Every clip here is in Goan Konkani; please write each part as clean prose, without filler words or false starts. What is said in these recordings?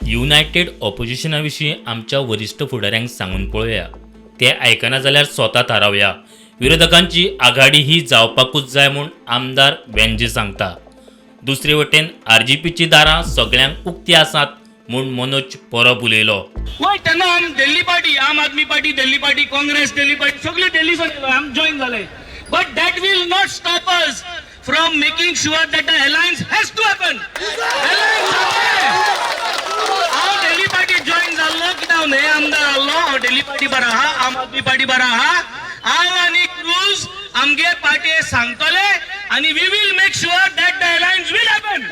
युनायटेड ऑपोजिशना विशीं आमच्या वरिश्ठ फुडाऱ्यांक सांगून पळोवया. ते आयकना जाल्यार स्वता थारावया. विरोधकांची आघाडी ही जावपाकूच जाय म्हूण आमदार वेंजी सांगता. दुसरे वटेन आरजीपीची दारां सगळ्यांक उक्ती आसात म्हूण मनोज परब उलयलो. वय, तेन्ना आम दिल्ली पार्टी, आम आदमी पार्टी, दिल्ली पार्टी, काँग्रेस, दिल्ली पार्टी, सगळे दिल्ली आम जॉईन झाले. But that will not stop us from making sure that the alliance has to happen. हांव दिल्ली पार्टी जॉईन जाल्लो कित्याक हांव न्हय आमदार आहलो. हांव दिल्ली पार्टी बरो आहा, आम आदमी पार्टी बरो आहा. हांव आनी क्रूज आमगे पार्टी सांगतले आनी we will make sure that the alliance will happen.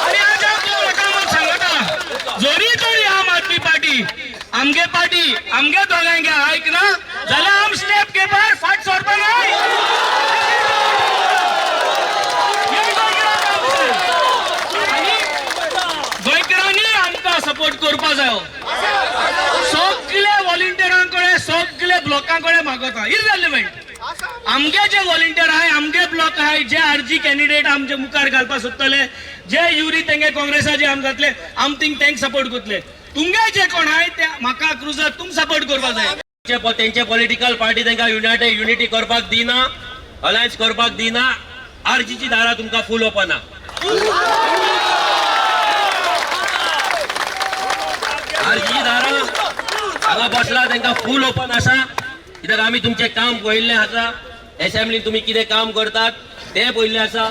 आनी आज हांव लोकांक सांगता, जरी तरी आम आदमी पार्टी, आमगे पार्टी, आमगे दोगांक आयकना जाल्यार आम स्टेप घेवपाक फाट सरपा नाय. हे गोंयकारांक आनी गोंयकारांनी आमकां सपोर्ट करपा जायो. सगळे व्हॉलिंटियरां कडेन, सगळे ब्लॉकां कडेन मागता, इररेलिव्हंट, आमगे जे व्हॉलिंटियर आहाय, आमगे ब्लॉक आहाय, जे आरजी कॅन्डिडेट आमचे मुखार घालपाक सोदतले, जे युरी तेंगे काँग्रेसाचे आम घातले, आम थिंग तेंक सपोर्ट करतले. तुमगे जे कोण आहाय ते म्हाका क्रुजर तुम सपोर्ट करपाक जाय. तेंचे पॉलिटिकल पार्टी तांकां युनायटेड युनिटी करपाक दिना, अलायन्स करपाक दिना. आरजीची दारां तुमकां फूल ओपन आहा. आरजीची दारां हांगा बसला तांकां फूल ओपन आसा, कित्याक आमी तुमचें काम पळयल्लें आसा. एसेंब्लीन तुमी कितें काम करतात तें पळयल्लें आसा.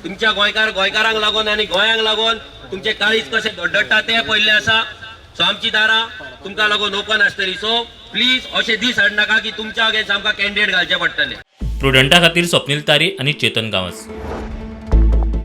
तुमच्या गोंयकार गोंयकारांक लागून आनी गोंयांक लागून तुमचें काळीज कशें धडधडटा तें पळयल्लें आसा. सो आमची दारां तुमकां लागून ओपन आसतली. सो प्लीज अशे दीस हाडनाका की तुमच्या अगेन्स्ट आमकां कॅन्डिडेट घालचे पडटले. प्रुडंटा खातीर स्वप्नील तारी आनी चेतन गांवस.